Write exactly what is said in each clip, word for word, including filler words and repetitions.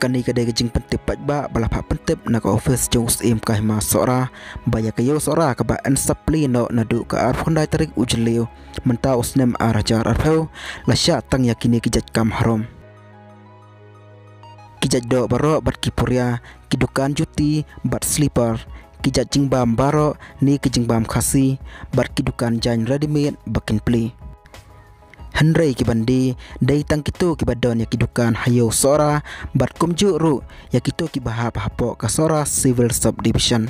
Kane ka dei ka jingpyntip paidbah ba la phah pyntip na ka office jong u Syiem ka Hima Sohra ba ïa ka Ïew Sohra kaba yn sa plie noh naduh ka arphew khyndai tarik u Jylliew mynta u snem ar hajar arphew la shah tang ïa kine ki jait kam harum. Ki jait doh baroh bad ki puria, ki dukan juti bad slipper, ki jait jingbam baroh ne ki jingbam Khasi bad ki dukan jaiñ ready made ba kin plie. Hynrei ki ban die dei tang kito kiba don ïa ki dukan ha Ïew Sohra bad kumjuh ruh ïa kito kiba hap hapoh ka Sohra Civil Subdivision.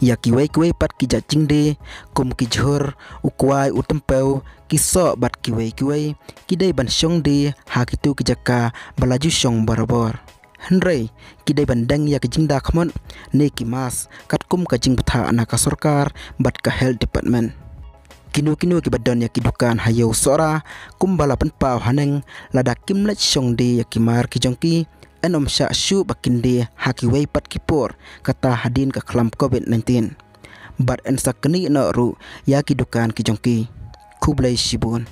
Ïa kiwei kiwei pat ki jait jingdie kum ki jhur, u kwai, u tympew, ki soh bad kiwei kiwei ki dei ban shong die ha kito ki jaka ba la ju shong barabor. Hynrei ki dei ban deng ïa ki jingda khmut ne ki mask katkum ka jingbthah na ka sorkar bad ka health department. Kino kino kiba don ïa ki dukan ha Ïew Sohra kumba la pynpaw haneng, lada kim leit shong die ïa ki mar ki jong ki, yn ym shah shuh ba kin die ha kiwei pat ki por kata hadien ka khlam covid nineteen. Bad yn sa knieh noh ruh ïa ki dukan ki jong ki. Khublei shibun.